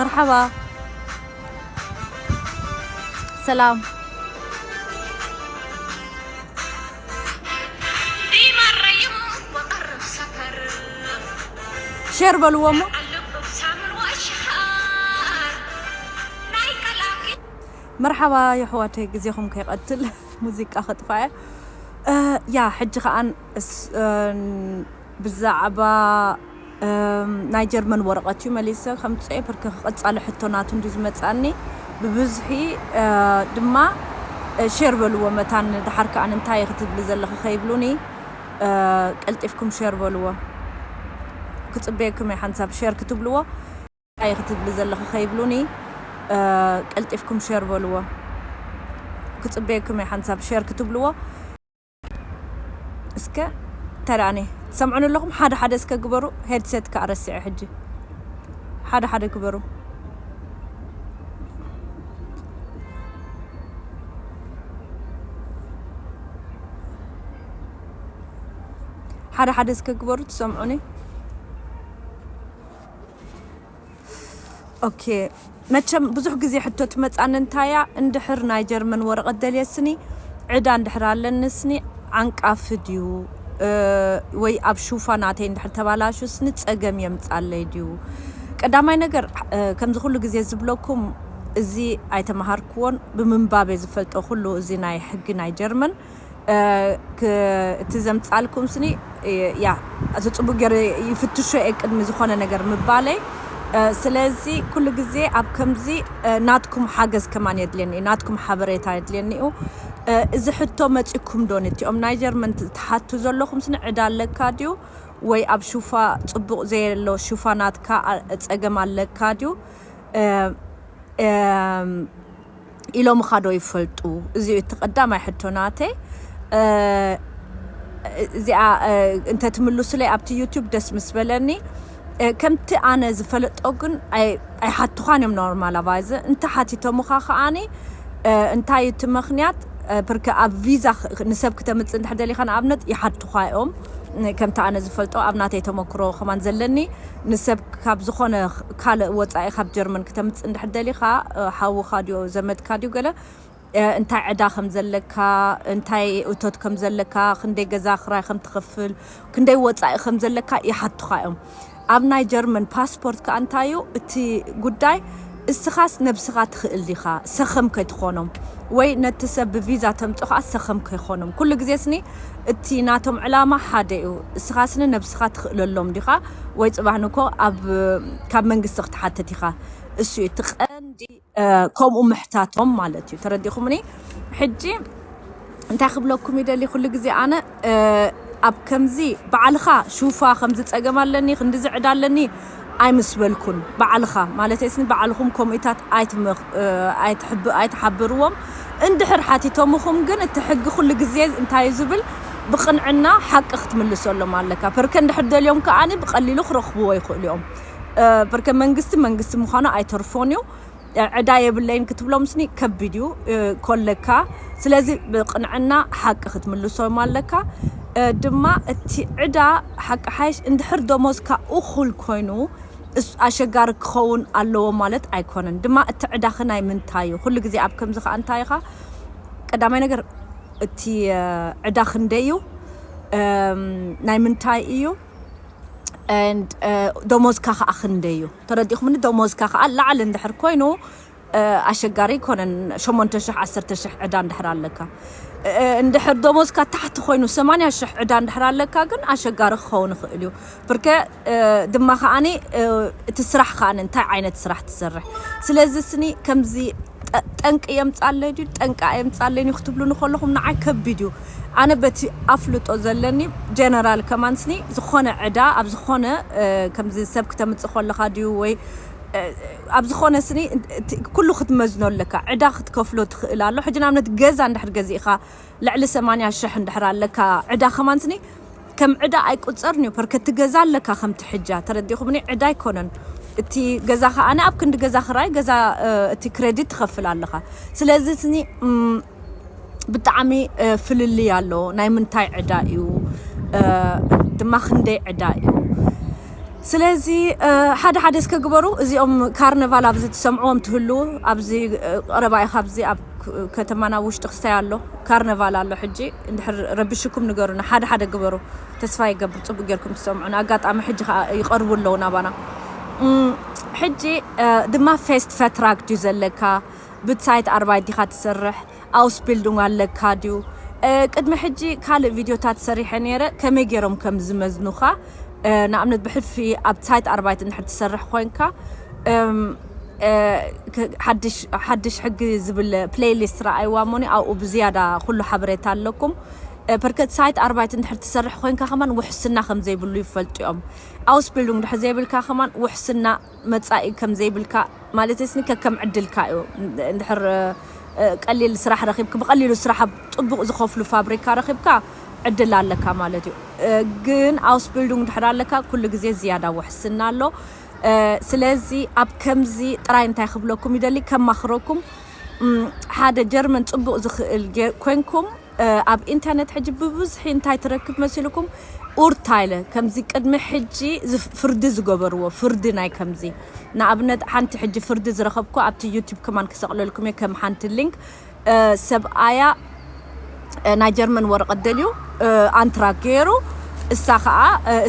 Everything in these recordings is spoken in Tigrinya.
መርሓባ። ሰላም። ሸር በልዎ እሞ። መርሓባ የሕዋተይ፣ ግዜኹም ከይቐትል ሙዚቃ ከጥፋ እየ። እ፣ ያ፣ ሕጂ ከኣን እስ-፣ እ፣ ብዛዕባ፣ እም፣ ናይ ጀርመን ወረቐት እዩ መሊሰ ከምጽኦ እየ፣ ብርክ ቀጻሊ ሕቶ ናቱ እንድዩ ዝመጻኒ። ብብዝሒ፣ እ፣ ድማ፣ እ፣ ሼር በልዎ መታን፣ ድሓር ከኣን እንታይ ክትብሊ ዘለኺ ከይብሉኒ፣ እ፣ ቀልጢፍኩም ሼር በልዎ። ክጽበየኩም እየ ሓንሳብ ሼር ክትብልዎ። እንታይ ክትብሊ ዘለኺ ከይብሉኒ፣ እ፣ ቀልጢፍኩም ሼር በልዎ። ክጽበየኩም እየ ሓንሳብ ሼር ክትብልዎ። እስከ ተራእኔ ትሰምዑኒ ኣለኹም? ሓደ ሓደ እስከ ግበሩ። ሄድሴት ከኣ ረሲዐ ሕጂ። ሓደ ሓደ ግበሩ። ሓደ ሓደ እስከ ግበሩ፣ ትሰምዑኒ? ኦኬ፣ መቸም ብዙሕ ግዜ ሕቶ ትመጻኒ እንታያ፣ እንድሕር ናይ ጀርመን ወረቐት ደልየስኒ፣ ዕዳ እንድሕር ኣለንስኒ፣ ዓንቃፊ ድዩ? እ፣ ወይ ኣብ ሹፋ ናተይ እንድሕር ተባላሹስኒ፣ ጸገም የምጻለይ ድዩ? ቀዳማይ ነገር፣ እ፣ ከምዚ ኩሉ ግዜ ዝብለኩም፣ እዚ ኣይተመሃርክዎን፣ ብምንባብ እየ ዝፈልጦ ኩሉ እዚ ናይ ሕጊ ናይ ጀርመን። እ፣ ክ-፣ እቲ ዘምጻልኩም ስኒ፣ እ፣ ያ፣ እቲ ጽቡቅ ገይረ ይፍትሾ እየ ቅድሚ ዝኾነ ነገር ምባለይ። እ፣ ስለዚ ኩሉ ግዜ ኣብ ከምዚ፣ እ፣ ናትኩም ሓገዝ ከማን የድልየኒ እዩ፣ ናትኩም ሓበሬታ የድልየኒ እዩ። እ፣ እዚ ሕቶ መጺኩም ዶ ነቲኦም ናይ ጀርመን ት-፣ ትሓቱ ዘለኹም ስኒ ዕዳ ኣለካ ድዩ? ወይ ኣብ ሹፋ ጽቡቅ ዘየሎ ሹፋ ናትካ ኣ-፣ ጸገም ኣለካ ድዩ? እ፣ እም፣ ኢሎምኻ ዶ ይፈልጡ? እዚ እዩ እቲ ቀዳማይ ሕቶ ናተይ። እ፣ እዚኣ፣ እ፣ እንተ ትምልሱለይ ኣብቲ ዩቱብ ደስ ምስ በለኒ። እ፣ ከምቲ ኣነ ዝፈለጦ ግን ኣይ-፣ ኣይሓትዃን እዮም ኖርማላቫይዝ። እንተ ሓቲቶምኻ ከኣኒ፣ እ፣ እንታይ እዩ እቲ ምኽንያት? እ፣ ብርክ ኣብ ቪዛ ኽ-፣ ንሰብ ክተምጽእ እንድሕር ደሊኻ ንኣብነት ይሓትኻ እዮም። እ፣ ከምቲ ኣነ ዝፈልጦ ኣብ ናተይ ተመክሮ ከማን ዘለኒ ንሰብ ካብ ዝኾነ ኽ-፣ ካልእ ወጻኢ ካብ ጀርመን ክተምጽእ እንድሕር ደሊኻ፣ እ፣ ሓውኻ ድዮ ዘመድካ ድዩ ገለ፣ እ፣ እንታይ ዕዳ ከም ዘለካ፣ እንታይ እቶት ከም ዘለካ፣ ክንደይ ገዛ ክራይ ከም ትኸፍል፣ ክንደይ ወጻኢ ከም ዘለካ ይሓቱኻ እዮም። ኣብ ናይ ጀርመን ፓስፖርት ከኣ እንታይ እዩ እቲ ጉዳይ፣ እስኻስ ነብስኻ ትኽእል ዲኻ ሰኸም ከይትኾኖም፣ ወይ ነቲ ሰብ ብቪዛ ተምጾ ከኣ ሰኸም ከይኾኖም። ኩሉ ግዜ ስኒ እቲ ናቶም ዕላማ ሓደ እዩ። እስኻ ስኒ ነብስኻ ትኽእለሎም ዲኻ፣ ወይ ጽባሕ ንኮ ኣብ፣ ካብ መንግስቲ ክትሓትት ኢኻ። እሱ እዩ እቲ ቀንዲ፣ እ፣ ከምኡ ምሕታቶም ማለት እዩ። ተረዲኹምኒ? ሕጂ እንታይ ክብለኩም ይደሊ፣ ኩሉ ግዜ ኣነ፣ እ፣ ኣብ ከምዚ ባዕልኻ ሹፋ ከምዚ ጸገም ኣለኒ፣ ክንዲዚ ዕዳ ኣለኒ ኣይምስበልኩን። ባዕልኻ ማለት ስኒ ባዕልኹም ከምኡታት ኣይትመኽ-፣ እ፣ ኣይትሕብ-፣ ኣይትሓብርዎም። እንድሕር ሓቲቶምኹም ግን እቲ ሕጊ ኩሉ ግዜ እንታይ እዩ ዝብል፣ ብቕንዕና ሓቂ ክትምልሰሎም ኣለካ። ፐርከ እንድሕር ደልዮም ከኣኒ ብቐሊሉ ክረኽብዎ ይኽእሉ እዮም። እ፣ ፐርከ መንግስቲ መንግስቲ ምዃኑ ኣይተርፎን እዩ። እ፣ ዕዳ የብለይን ክትብሎም ስኒ ከቢድ እዩ፣ እ፣ ኮለካ። ስለዚ ብቕንዕና ሓቂ ክትምልሶም ኣለካ። እ፣ ድማ እቲ ዕዳ ሓቂ ሓይሽ እንድሕር ደሞዝካ እኹል ኮይኑ እስ-፣ ኣሸጋሪ ክኸውን ኣለዎ ማለት ኣይኮነን። ድማ እቲ ዕዳኺ ናይ ምንታይ እዩ? ኩሉ ግዜ ኣብ ከምዚ ከኣ እንታይ ኢኻ? ቀዳማይ ነገር እቲ፣ እ፣ ዕዳ ክንደይ እዩ? እም፣ ናይ ምንታይ እዩ? And፣ እ፣ ደሞዝካ ከኣ ክንደይ እዩ? ተረዲእኩምኒ? ደሞዝካ ከኣ ላዕሊ እንድሕር ኮይኑ፣ እ፣ ኣሸጋሪ ኣይኮነን። ሸሞንተ ሽሕ፣ ዓሰርተ ሽሕ ዕዳ እንድሕር ኣለካ። እ፣ እንድሕር ደሞዝካ ታሕቲ ኮይኑ ሰማንያ ሽሕ ዕዳ እንድሕር ኣለካ ግን ኣሸጋሪ ክኸውን ይኽእል እዩ። ብርከ፣ እ፣ ድማ ከኣኒ፣ እ፣ እቲ ስራሕ ከኣኒ እንታይ ዓይነት ስራሕ ትሰርሕ? ስለዚ ስኒ ከምዚ ጠ-፣ ጠንቂ የምጻለይ ድዩ፣ ጠንቂ ኣየምጻለይን እዩ ክትብሉኒ ከለኹም ንዓይ ከቢድ እዩ። ኣነ በቲ ኣፍልጦ ዘለኒ ጀነራል ከማን ስኒ ዝኾነ ዕዳ ኣብ ዝኾነ፣ እ፣ ከምዚ ሰብ ክተምጽእ ከለኻ ድዩ ወይ፣ እ፣ ኣብ ዝኾነ ስኒ እቲ ኩሉ ክትመዝኖ ኣለካ። ዕዳ ክትከፍሎ ትኽእል ኣሎ። ሕጂ ንኣብነት ገዛ እንድሕር ገዚእኻ ልዕሊ ሰማንያ ሽሕ እንድሕር ኣለካ ዕዳ ከማን ስኒ ከም ዕዳ ኣይቁጸርን እዩ። ፐርከ እቲ ገዛ ኣለካ ከምቲ ሕጃ ተረዲኹምኒ ዕዳ ኣይኮነን። እቲ ገዛ ከኣ ኣብ ክንዲ ገዛ ክራይ ገዛ፣ እ፣ እቲ ክሬዲት ትኸፍል ኣለኻ። ስለዚ ስኒ፣ እም፣ ብጣዕሚ፣ እ፣ ፍልልይ ኣሎ። ናይ ምንታይ ዕዳ እዩ፣ እ፣ ድማ ክንደይ ዕዳ እዩ? ስለዚ ሓደ ሓደ እስከ ግበሩ። እዚኦም ካርነቫል ኣብዚ ትሰምዕዎም ትህልዉ፣ ኣብዚ ቀረባ ኢኻ፣ ኣብዚ ኣብ ከተማና ውሽጢ ክስታይ ኣሎ፣ ካርነቫል ኣሎ። ሕጂ እንድሕር ረብሽኩም ንገሩና፣ ሓደ ሓደ ግበሩ። ተስፋ ይገብር ጽቡቅ ጌርኩም ትሰምዑና። ኣጋጣሚ ሕጂ ከኣ ይቐርቡ ኣለዉ ናባና። ሕጂ ድማ ፌስት ፈትራክ ድዩ ዘለካ? ብሳይት ኣርባይት ዲኻ ትሰርሕ? ኣውስቢልዱንግ ኣለካ ድዩ? ቅድሚ ሕጂ ካልእ ቪድዮታት ሰሪሐ ነይረ፣ ከመይ ገይሮም ከም ዝመዝኑኻ። ንኣብነት ብሕልፊ ኣብ ሳይት ኣርባይት እንድሕር ትሰርሕ ኮይንካ፣ ሓድሽ ሕጊ ዝብል ፕሌይሊስት ረኣይዋ እሞኒ፣ ኣብኡ ብዝያዳ ኩሉ ሓበሬታ ኣለኩም። በርከት ሳይት ኣርባይት እንድሕር ትሰርሕ ኮይንካ ከማን ውሕስና ከም ዘይብሉ ይፈልጡ እዮም። ኣውስቢልዱንግ ድሕር ዘይብልካ ከማን ውሕስና መጻኢ ከም ዘይብልካ ማለት ስኒ ከከም ዕድልካ እዩ። እንድሕር ቀሊል ስራሕ ረኺብክ፣ ብቐሊሉ ስራሕ ኣብ ጽቡቕ ዝኸፍሉ ፋብሪካ ረኺብካ ዕድል ኣለካ ማለት እዩ። ግን ኣውስቢልዱንግ ድሕር ኣለካ ኩሉ ግዜ ዝያዳ ውሕስና ኣሎ። ስለዚ ኣብ ከምዚ ጥራይ እንታይ ክብለኩም ይደሊ፣ ከማኽረኩም፣ ሓደ ጀርመን ጽቡቕ ዝኽእል ኮይንኩም ኣብ ኢንተርነት ሕጂ ብብዝሒ እንታይ ትረክብ መሲልኩም? ኡርታይለ ከምዚ ቅድሚ ሕጂ ፍርዲ ዝገበርዎ ፍርዲ ናይ ከምዚ ንኣብነት ሓንቲ ሕጂ ፍርዲ ዝረኸብኩ ኣብቲ ዩቲብ ከማን ክሰቕለልኩም እየ ከም ሓንቲ ሊንክ። ሰብኣያ ናይ ጀርመን ወረቐት ደልዩ ኣንትራክ ገይሩ፣ እሳ ከዓ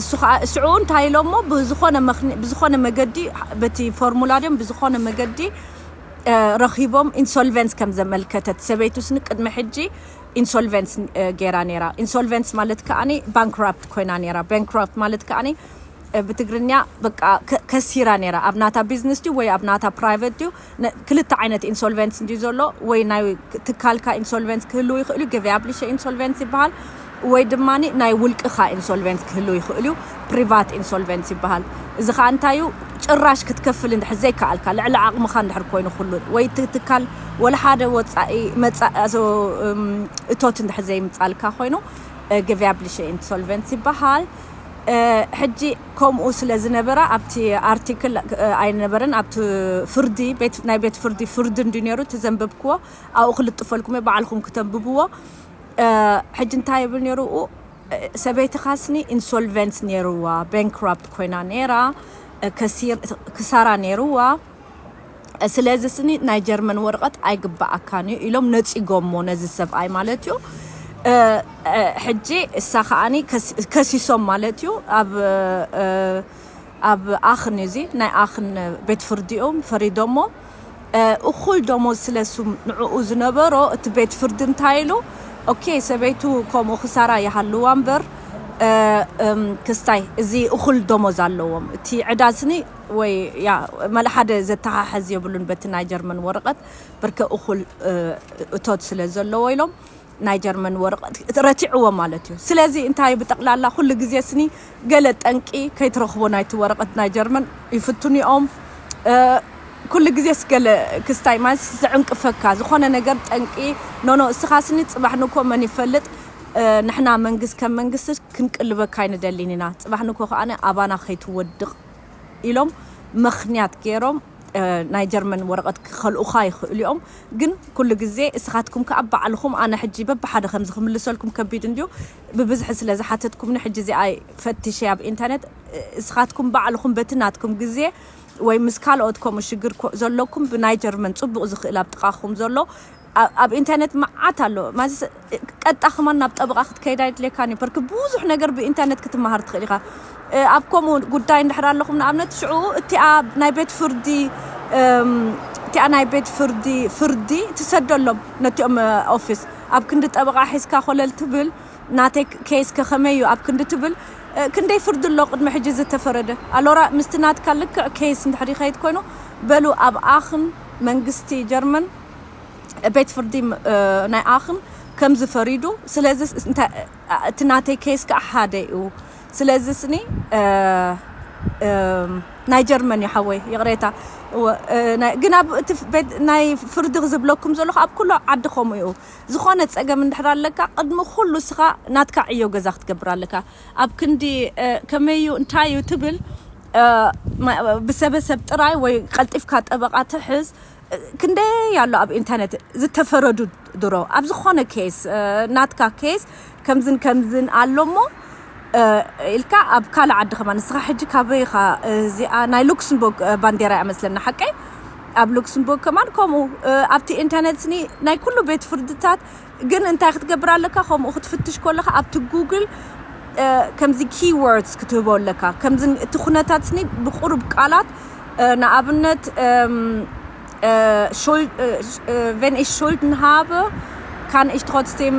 እሱ ከዓ ሽዑ እንታይ ኢሎሞ ብዝኾነ መኽኒ- ብዝኾነ መገዲ በቲ ፎርሙላ ድዮም ብዝኾነ መገዲ ረኺቦም ኢንሶልቨንስ ከም ዘመልከተት ሰበይቱ ስኒ ቅድሚ ሕጂ ኢንሶልቨንስ ገይራ ነይራ። ኢንሶልቨንስ ማለት ከኣኒ ባንክራፕት ኮይና ነይራ። ባንክራፕት ማለት ከኣኒ ብትግርኛ በቃ ከሲራ ነይራ። ኣብ ናታ ቢዝነስ ድዩ ወይ ኣብ ናታ ፕራይቨት ድዩ? ክልተ ዓይነት ኢንሶልቨንስ እንድዩ ዘሎ። ወይ ናይ ትካልካ ኢንሶልቨንስ ክህልው ይኽእል እዩ፣ ገበያብሊሸ ኢንሶልቨንስ ይበሃል። ወይ ድማ ናይ ውልቅኻ ኢንሶልቨንስ ክህልው ይኽእል እዩ፣ ፕሪቫት ኢንሶልቨንስ ይበሃል። እዚ ከዓ እንታይ እዩ? ጭራሽ ክትከፍል እንድሕር ዘይከኣልካ፣ ልዕሊ ዓቕምኻ እንድሕር ኮይኑ ኩሉ፣ ወይ እቲ ትካል ወላ ሓደ ወፃኢ መፃ- እቶት እንድሕር ዘይምፃልካ ኮይኑ፣ ገበያብሊሸ ኢንሶልቨንስ ይበሃል። ሕጂ ከምኡ ስለ ዝነበራ ኣብቲ ኣርቲክል ኣይነበረን፣ ኣብቲ ፍርዲ ናይ ቤት ፍርዲ ፍርዲ እንዲ ነይሩ እቲ ዘንበብክዎ ኣብኡ ክልጥፈልኩም እየ፣ ባዕልኹም ክተንብብዎ። ሕጂ እንታይ ይብል ነይሩ? ሰበይትኻስኒ ኢንሶልቨንስ ነይርዋ፣ ባንክራፕት ኮይና ነይራ፣ ክሳራ ነይርዋ። ስለዚ ስኒ ናይ ጀርመን ወረቐት ኣይግባኣካን እዩ ኢሎም ነፂጎሞ ነዚ ሰብኣይ ማለት እዩ። ሕጂ እሳ ከዓኒ ከሲሶም ማለት እዩ። ኣብ ኣብ ኣኽን እዚ ናይ ኣኽን ቤት ፍርዲኦም ፈሪዶሞ። እኹል ደሞዝ ስለ ስም ንዕኡ ዝነበሮ እቲ ቤት ፍርዲ እንታይ ኢሉ፣ ኦኬ ሰበይቱ ከምኡ ክሳራ ይሃልዋ እምበር ክስታይ እዚ እኹል ደሞዝ ኣለዎም፣ እቲ ዕዳ ስኒ ወይ ያ መለ ሓደ ዘተሓሕዝ የብሉን በቲ ናይ ጀርመን ወረቐት፣ ብርከ እኹል እቶት ስለ ዘለዎ ኢሎም ናይ ጀርመን ወረቐት ረቲዕዎ ማለት እዩ። ስለዚ እንታይ ብጠቕላላ ኩሉ ግዜ ስኒ ገለ ጠንቂ ከይትረኽቦ ናይቲ ወረቐት ናይ ጀርመን ይፍትኑ እዮም። ኩሉ ግዜ ስገለ ክስታይ ማለት ዘዕንቅፈካ ዝኾነ ነገር ጠንቂ ኖኖ እስኻ ስኒ ጽባሕ ንኮ መን ይፈልጥ። ንሕና መንግስት ከም መንግስት ክንቅልበካ ኣይንደሊን ኢና። ጽባሕ ንኮ ከኣ ኣባና ከይትወድቕ ኢሎም ምኽንያት ገይሮም ናይ ጀርመን ወረቐት ክኸልኡኻ ይኽእሉ እዮም። ግን ኩሉ ግዜ እስኻትኩም ከኣ ባዕልኹም ኣነ ሕጂ በብሓደ ከምዚ ክምልሰልኩም ከቢድ እንድዩ። ብብዝሒ ስለ ዝሓተትኩምኒ ሕጂ እዚኣ ፈትሸ ኣብ ኢንተርነት እስኻትኩም ባዕልኹም በቲ ናትኩም ግዜ ወይ ምስ ካልኦት ከምኡ ሽግር ዘለኩም ብናይ ጀርመን ጽቡቕ ዝኽእል ኣብ ጥቓኹም ዘሎ ኣብ ኢንተርነት መዓት ኣሎ። ማለትስ ቀጥታ ከማን ናብ ጠበቓ ክትከይድ ኣይድልየካን እዩ። በርክ ብዙሕ ነገር ብኢንተርነት ክትመሃር ትኽእል ኢኻ። ኣብ ከምኡ ጉዳይ እንድሕር ኣለኹም ንኣብነት ሽዑ እቲኣ ናይ ቤት ፍርዲ እቲኣ ናይ ቤት ፍርዲ ፍርዲ ትሰደሎም ነቲኦም ኦፊስ ኣብ ክንዲ ጠበቓ ሒዝካ ኮለል ትብል ናተይ ኬስ ከኸመይ እዩ ኣብ ክንዲ ትብል ክንደይ ፍርዲ ኣሎ ቅድሚ ሕጂ ዝተፈረደ ኣሎራ ምስቲ ናትካ ልክዕ ኬስ እንድሕር ይኸይድ ኮይኑ በሉ ኣብ ኣኽን መንግስቲ ጀርመን ቤት ፍርዲ ናይ ኣኽን ከም ዝፈሪዱ ስለዚ እቲ ናተይ ኬስ ከዓ ሓደ እዩ። ስለዚ ስኒ ናይ ጀርመን እዩ ሓወይ ይቕሬታ። ግን ኣብ ናይ ፍርዲ ዝብለኩም ዘለኹ ኣብ ኩሉ ዓዲ ከምኡ እዩ። ዝኾነ ጸገም እንድሕር ኣለካ ቅድሚ ኩሉ ስኻ ናትካ ዕዮ ገዛ ክትገብር ኣለካ። ኣብ ክንዲ ከመይ እዩ እንታይ እዩ ትብል ብሰበሰብ ጥራይ ወይ ቀልጢፍካ ጠበቓ ትሕዝ ክንደይ ኣሎ ኣብ ኢንተርነት ዝተፈረዱ ድሮ ኣብ ዝኾነ ኬስ ናትካ ኬስ ከምዝን ከምዝን ኣሎ እሞ ኢልካ ኣብ ካልእ ዓዲ ከማን ንስኻ ሕጂ ካበይ ኢኻ? እዚኣ ናይ ሉክስምቦርግ ባንዴራ እያ መስለና ሓቀይ? ኣብ ሉክስምቦርግ ከማን ከምኡ ኣብቲ ኢንተርነት ስኒ ናይ ኩሉ ቤት ፍርድታት ግን እንታይ ክትገብር ኣለካ? ከምኡ ክትፍትሽ ከለካ ኣብቲ ጉግል ከምዚ ኪወርድስ ክትህቦ ኣለካ። ከምዚ እቲ ኩነታት ስኒ ብቁሩብ ቃላት ንኣብነት wenn ich Schulden habe, kann ich trotzdem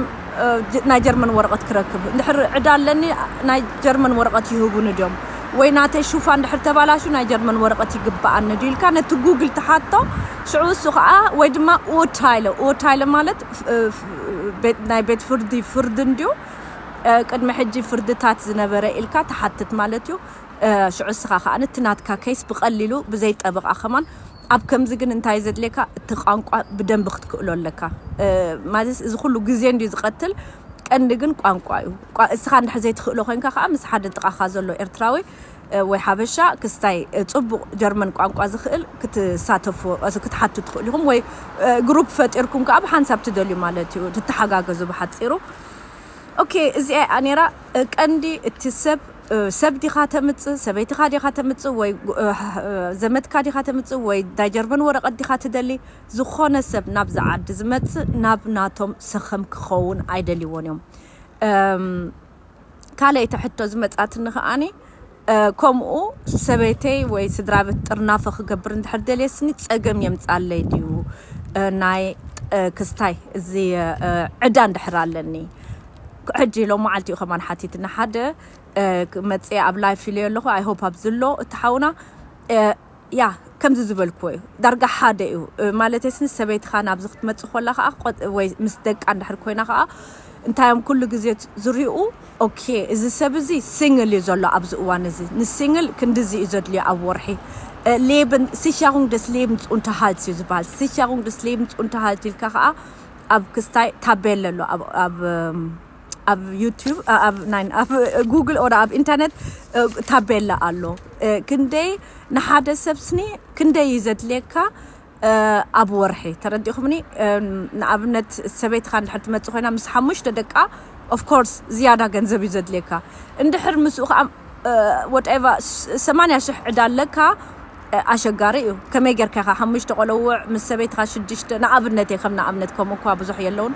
ናይ ጀርመን ወረቐት ክረክብ። እንድሕር ዕዳ ኣለኒ ናይ ጀርመን ወረቐት ይህቡኒ ድዮም? ወይ ናተይ ሹፋ እንድሕር ተባላሹ ናይ ጀርመን ወረቐት ይግብኣኒ ድዩ ኢልካ ነቲ ጉግል ትሓቶ። ሽዑ እሱ ከዓ ወይ ድማ ኡርታይለ፣ ኡርታይለ ማለት ናይ ቤት ፍርዲ ፍርዲ እንድዩ ቅድሚ ሕጂ ፍርድታት ዝነበረ ኢልካ ትሓትት ማለት እዩ። ሽዑ እስኻ ከዓ ነቲ ናትካ ኬስ ብቐሊሉ ብዘይ ጠበቓ ከማን ኣብ ከምዚ ግን እንታይ ዘድልየካ እቲ ቋንቋ ብደንብ ክትክእሎ ኣለካ። ማለት እዚ ኩሉ ግዜ እንድዩ ዝቐትል፣ ቀንዲ ግን ቋንቋ እዩ። እስኻ እንድሕር ዘይትኽእሎ ኮይንካ ከዓ ምስ ሓደ ጥቓኻ ዘሎ ኤርትራዊ ወይ ሓበሻ ክስታይ ጽቡቕ ጀርመን ቋንቋ ዝኽእል ክትሳተፉ ክትሓቱ ትኽእሉ ኢኹም። ወይ ግሩፕ ፈጢርኩም ከዓ ብሓንሳብ ትደልዩ ማለት እዩ፣ ትተሓጋገዙ ብሓፂሩ። ኦኬ፣ እዚኣ እያ ነይራ ቀንዲ እቲ ሰብ ሰብ ዲኻ ተምፅእ፣ ሰበይትኻ ዲኻ ተምፅእ፣ ወይ ዘመድካ ዲኻ ተምፅእ፣ ወይ ናይ ጀርመን ወረቐት ዲኻ ትደሊ። ዝኾነ ሰብ ናብዚ ዓዲ ዝመፅእ ናብ ናቶም ሰኸም ክኸውን ኣይደልይዎን እዮም። ካልኣይቲ ሕቶ ዝመፃትኒ ከዓኒ ከምኡ ሰበይተይ ወይ ስድራ ቤት ጥርናፈ ክገብር እንድሕር ደልየስኒ ፀገም የምፃለይ ድዩ? ናይ ክስታይ እዚ ዕዳ እንድሕር ኣለኒ። ሕጂ ሎም መዓልቲ እዩ ከማን ሓቲትና ሓደ መፅየ ኣብ ላይፍ ኢለ ኣለኹ። ኣይ ሆፕ ኣብዚ ኣሎ እቲ ሓውና ያ ከምዚ ዝበልክዎ እዩ። ዳርጋ ሓደ እዩ ማለት ስኒ ሰበይትኻ ናብዚ ክትመፅእ ኮላ ከዓ ወይ ምስ ደቃ እንድሕር ኮይና ከዓ እንታይ እዮም ኩሉ ግዜ ዝሪኡ? ኦኬ፣ እዚ ሰብ እዚ ሲንግል እዩ ዘሎ ኣብዚ እዋን እዚ። ንሲንግል ክንድዚ እዩ ዘድልዮ ኣብ ወርሒ። Leben, Sicherung des Lebens Unterhalts እዩ ዝበሃል። Sicherung des Lebens Unterhalt ኢልካ ከዓ ኣብ ክስታይ ታቤላ ኣሎ ኣብ ኣብ ኣብ ዩቲዩብ ኣብ ናይ ኣብ ጉግል ኦዳ ኣብ ኢንተርነት ታቤላ ኣሎ። ክንደይ ንሓደ ሰብ ስኒ ክንደይ እዩ ዘድልየካ ኣብ ወርሒ? ተረዲእኹምኒ? ንኣብነት ሰበይትኻ እንድሕር ትመፅእ ኮይና ምስ ሓሙሽተ ደቃ ኦፍኮርስ ዝያዳ ገንዘብ እዩ ዘድልየካ። እንድሕር ምስኡ ከዓ ወትኤቨር ሰማንያ ሽሕ ዕዳ ኣለካ ኣሸጋሪ እዩ። ከመይ ጌርካ ኢኻ ሓሙሽተ ቆለውዕ ምስ ሰበይትኻ ሽዱሽተ ንኣብነት እየ ከም ንኣብነት ከምኡ እኳ ብዙሕ የለውን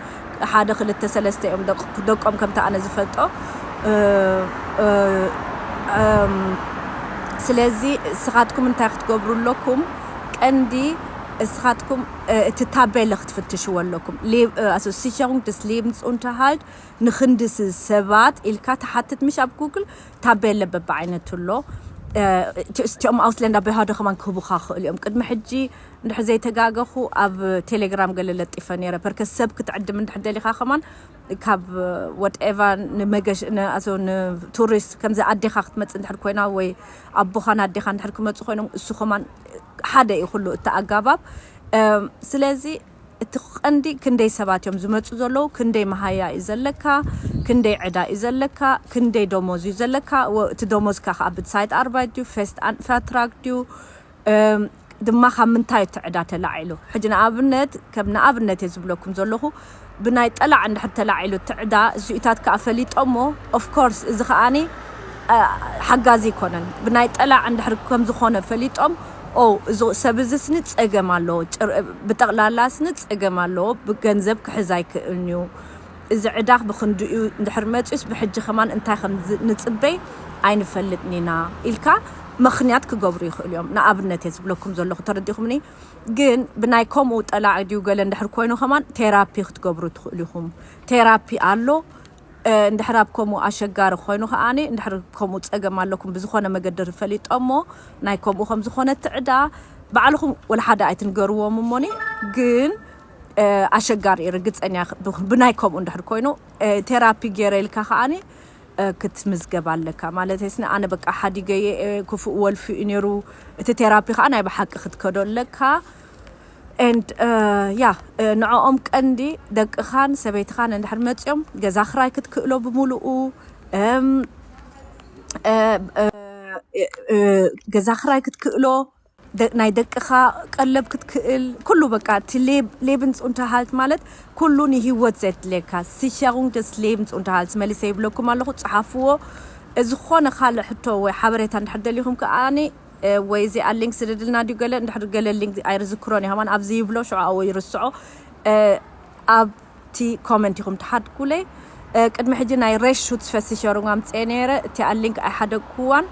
ሓደ ክልተ ሰለስተ እዮም ደቆም ከምቲ ኣነ ዝፈልጦ። ስለዚ እስኻትኩም እንታይ ክትገብሩ ኣለኩም? ቀንዲ እስኻትኩም እቲ ታቤለ ክትፍትሽዎ ኣለኩም። Sicherung des Lebensunterhalt ንክንድዚ ሰባት ኢልካ ትሓትት ምሽ ኣብ ጉግል ታቤለ በብዓይነቱ ኣሎ። እቲኦም ኣውስለንዳ በሃዶ ከማን ክህቡኻ ክኽእሉ እዮም። ቅድሚ ሕጂ እንድሕር ዘይተጋገኹ ኣብ ቴሌግራም ገለ ለጢፈ ነይረ። ፐርከስ ሰብ ክትዕድም እንድሕር ደሊኻ ከማን ካብ ወትኤቨር ንመገሽ ንቱሪስት ከምዚ ኣዴኻ ክትመፅእ እንድሕር ኮይና ወይ ኣቦኻን ኣዴኻ እንድሕር ክመፁ ኮይኖም እሱ ከማን ሓደ እዩ ኩሉ እቲ ኣጋባብ። ስለዚ እቲ ቀንዲ ክንደይ ሰባት እዮም ዝመፁ ዘለዉ፣ ክንደይ መሃያ እዩ ዘለካ፣ ክንደይ ዕዳ እዩ ዘለካ፣ ክንደይ ደሞዝ እዩ ዘለካ፣ እቲ ደሞዝካ ከዓ ብትሳይት ኣርባይት ድዩ፣ ፌስት ኣንፈትራክ ድዩ፣ ድማ ካብ ምንታይ እቲ ዕዳ ተላዒሉ? ሕጂ ንኣብነት ከም ንኣብነት እየ ዝብለኩም ዘለኹ ብናይ ጠላዕ እንድሕር ተላዒሉ እቲ ዕዳ እዚኡታት ከዓ ፈሊጦሞ። ኦፍኮርስ እዚ ከዓኒ ሓጋዚ ይኮነን። ብናይ ጠላዕ እንድሕር ከም ዝኾነ ፈሊጦም ኦ እዚ ሰብ እዚ ስኒ ፀገም ኣለዎ፣ ብጠቕላላ ስኒ ፀገም ኣለዎ፣ ብገንዘብ ክሕዝ ኣይክእልን እዩ። እዚ ዕዳኽ ብክንድኡ እንድሕር መፂኡስ ብሕጂ ከማን እንታይ ከም ንፅበይ ኣይንፈልጥን ኢና ኢልካ ምኽንያት ክገብሩ ይኽእሉ እዮም። ንኣብነት እየ ዝብለኩም ዘለኹ፣ ተረዲኹምኒ? ግን ብናይ ከምኡ ጠላዕ ድዩ ገለ እንድሕር ኮይኑ ከማን ቴራፒ ክትገብሩ ትኽእሉ ኢኹም። ቴራፒ ኣሎ። እንድሕር ኣብ ከምኡ ኣሸጋሪ ኮይኑ ከዓኒ እንድሕር ከምኡ ፀገም ኣለኩም ብዝኾነ መገዲ ፈሊጦሞ ናይ ከምኡ ከም ዝኾነ ትዕዳ ባዕልኹም ወላ ሓደ ኣይትንገርዎም እሞኒ ግን ኣሸጋሪ ርግፀኛ ብናይ ከምኡ እንድሕር ኮይኑ ቴራፒ ገይረ ኢልካ ከዓኒ ክትምዝገብ ኣለካ ማለት ስኒ ኣነ በቃ ሓዲገየ ክፉእ ወልፊ እዩ ነይሩ እቲ ቴራፒ ከዓ ናይ ብሓቂ ክትከዶ ኣለካ and ያ ንዕኦም ቀንዲ ደቅኻን ሰበይትኻን እንድሕር መፅኦም ገዛ ክራይ ክትክእሎ ብምሉኡ ገዛ ክራይ ክትክእሎ ናይ ደቅኻ ቀለብ ክትክእል ኩሉ በቃ እቲ ሌብን ፁንተሃልት ማለት ኩሉ ንሂወት ዘድልየካ Sicherung des Lebens Unterhalts መሊሰ ይብለኩም ኣለኹ ፀሓፍዎ ዝኾነ ካልእ ሕቶ ወይ ሓበሬታ እንድሕር ደሊኹም ከኣኒ ወይ እዚኣ ሊንክ ስደድልና ድዩ ገለ እንድሕር ገለ ሊንክ ኣይርዝክሮን እየ ከማን ኣብዚ ይብሎ ሽዑ ኣዎ ይርስዖ ኣብቲ ኮመንት ኢኹም ትሓድጉለይ። ቅድሚ ሕጂ ናይ ሬሽ ሹትስ ፈሲሸሩን ኣምፅኤ ነይረ። እቲኣ ሊንክ ኣይሓደግኩዋን።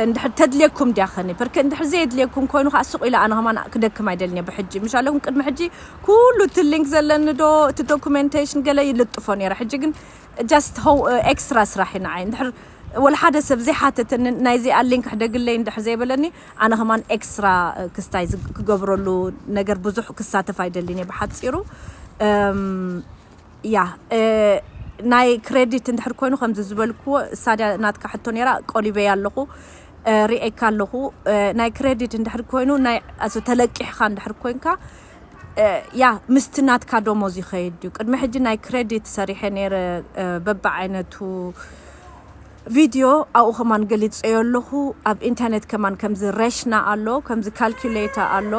እንድሕር ተድልየኩም ድያ ኸኒ? በርከ እንድሕር ዘየድልየኩም ኮይኑ ከዓ ስቕ ኢለ ኣነ ከማን ክደክም ኣይደልን እየ ብሕጂ። ምሽ ኣለኩም ቅድሚ ሕጂ ኩሉ እቲ ሊንክ ዘለኒ ዶ እቲ ዶኩሜንቴሽን ገለ ይልጥፎ ነይረ። ሕጂ ግን ጃስት ሆው ኤክስትራ ስራሕ እዩ ንዓይ። እንድሕር ወላ ሓደ ሰብ ዘይሓተተኒ ናይዚኣ ሊንክ ሕደግለይ እንድሕር ዘይበለኒ ኣነ ከማን ኤክስትራ ክስታይ ክገብረሉ ነገር ብዙሕ ክሳተፍ ኣይደልን እየ ብሓፂሩ። ያ ናይ ክሬዲት እንድሕር ኮይኑ ከምዚ ዝበልክዎ እሳድያ ናትካ ሕቶ ነይራ ቆሊበያ ኣለኹ ርኤካ ኣለኹ። ናይ ክሬዲት እንድሕር ኮይኑ ናይ ተለቂሕካ እንድሕር ኮይንካ ያ ምስቲ ናትካ ደሞዝ ይኸይድ ድዩ? ቅድሚ ሕጂ ናይ ክሬዲት ሰሪሐ ነይረ በብዓይነቱ ቪድዮ ኣብኡ ከማን ገሊፀዮ ኣለኹ። ኣብ ኢንተርኔት ከማን ከምዚ ሬሽና ኣሎ፣ ከምዚ ካልኩሌታ ኣሎ።